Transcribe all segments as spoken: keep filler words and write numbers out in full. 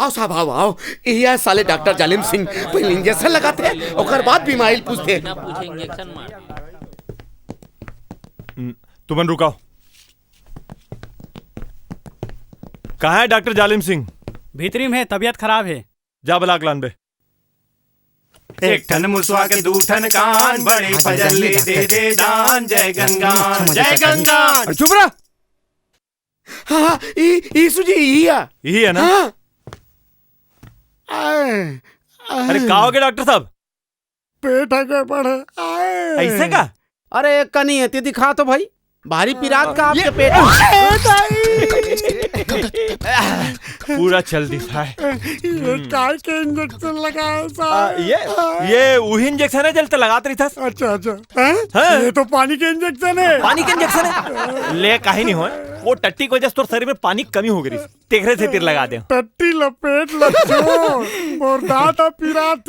आओ साहब, आओ, आओ। ये साले डॉक्टर जालिम सिंह पहले इंजेक्शन लगाथे, ओकर बाद बीमारी पूछथे। बिना पूछे इंजेक्शन मार। हम्म, तुमन रुको। कहाँ है डॉक्टर जालिम सिंह? भीतरी में है, तबीयत खराब है। जा बला के लान बे। एक ठन मुसवा के दू ठन कान, बड़े फजल ले दे दे दान, जय गंगा, जय गंगा। अरे चुप रह। हाँ, हाँ, ई, यीशु जी, ई आ। यही है ना? हाँ। आए, आए। अरे, का हो गया डॉक्टर साहब? पेट ह गड़बड़ है। आए। ऐसे का? अरे, एक कनी एती दिखा तो भाई, भारी पिरात का आपके पेट। ए, दाई। पूरा चल दिस है। ये काय के इंजेक्शन लगाए आ, साहब? ये, ये उही इंजेक्शन है, जल ते लगात रहिथस। अच्छा, अच्छा। हैं? हाँ। ये तो पानी के इंजेक्शन है। पानी के इंजेक्शन है? ले, काहे नहीं होय, वो टट्टी के वजह से तोर शरीर में पानी कमी हो गई रहिस, तेकरे सेती लगा दे। टट्टी लपेट ल छोड़, मोर दांत ह पिरात।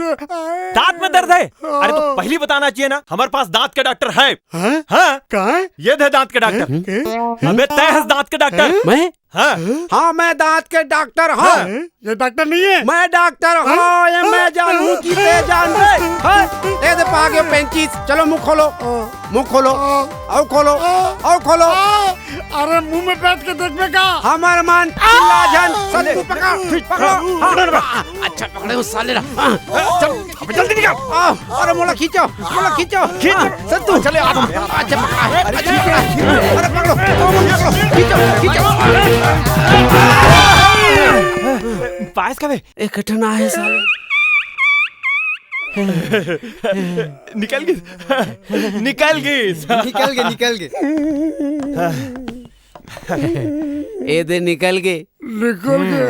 दांत में दर्द है? अरे, तो हाँ। पहली बताना चाहिए ना, हमारे पास दांत के डॉक्टर है। हैं? हाँ। कहाँ है? ये दे दांत के डॉक्टर। हैं? हैं? अबे, तय हस दांत के डॉक्टर। हैं? मैं? हाँ। हाँ, मैं दांत के डॉक्टर हूँ। हाँ। ये डॉक्टर नहीं है। मैं डॉक्टर हूँ, ये मैं जानू कि ते जान बे। हाँ? ए दे पागे पेंचिस, चलो मुंह खोलो। हाँ। मुंह खोलो, हाँ। आओ खोलो, हाँ। आओ खोलो। हाँ। अरे, मुंह में बैठ के देखबे का? हमर मन चिल्ला झन, सत्तू पकड़, पकड़ो। हाँ। अच्छा पकड़े हूँ साले ला। हाँ। चल, अबे जल्दी निकल। आ, अरे मोला खींचो, मोला खींचो। खींच। हाँ, सत्तू। चले, आ, आ, अच्छा पकड़ा, अच्छा पकड़ा। अरे पकड़ो, पकड़ो, पकड़ो, खींचो, खींचो। पायस कबे? एक ठन आहे साले। निकल गई, निकल गई। निकल गए, निकल गए। ए दे निकल गए। निकल गए।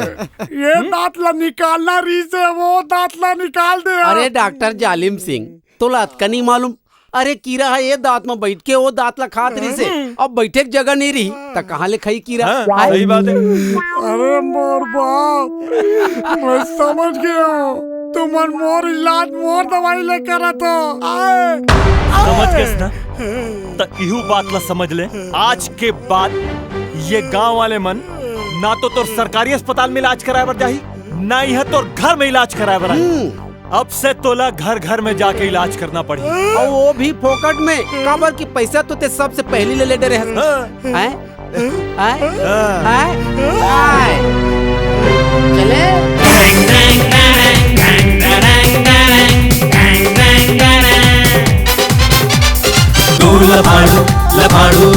ये दांत ला निकालना रहिस हे, वो दांत ला निकाल दे। अरे डॉक्टर जालिम सिंह, तोला अतका नहीं मालूम? अरे कीरा ह ए दांत म बैठ के ओ दांत ला खात रहिस हे। अब बैठे के जगह नहीं रही, त कहाँ ले खाई कीरा? हाँ, आय। सही बात है। अरे मोर बाप, मैं समझ गया हूँ, तुमन मोर इलाज मोर दवाई ले करत हो। आय। समझ गए ना? त इहू बात ला समझ ले, आज के बाद ये गांव वाले मन ना तो तोर सरकारी अस्पताल में इलाज कराए बर जाही, ना ही तोर घर में इलाज कराए बर आही। अब से तोला घर घर में जाके इलाज करना पड़ही। अउ वो भी फोकट में, काबर कि पैसा तो ते सबसे पहली ले ले डरे हस। हाँ। हैं? हैं? हाँ। हैं? हैं? चले? तू लफाड़ू, लफाड़ू,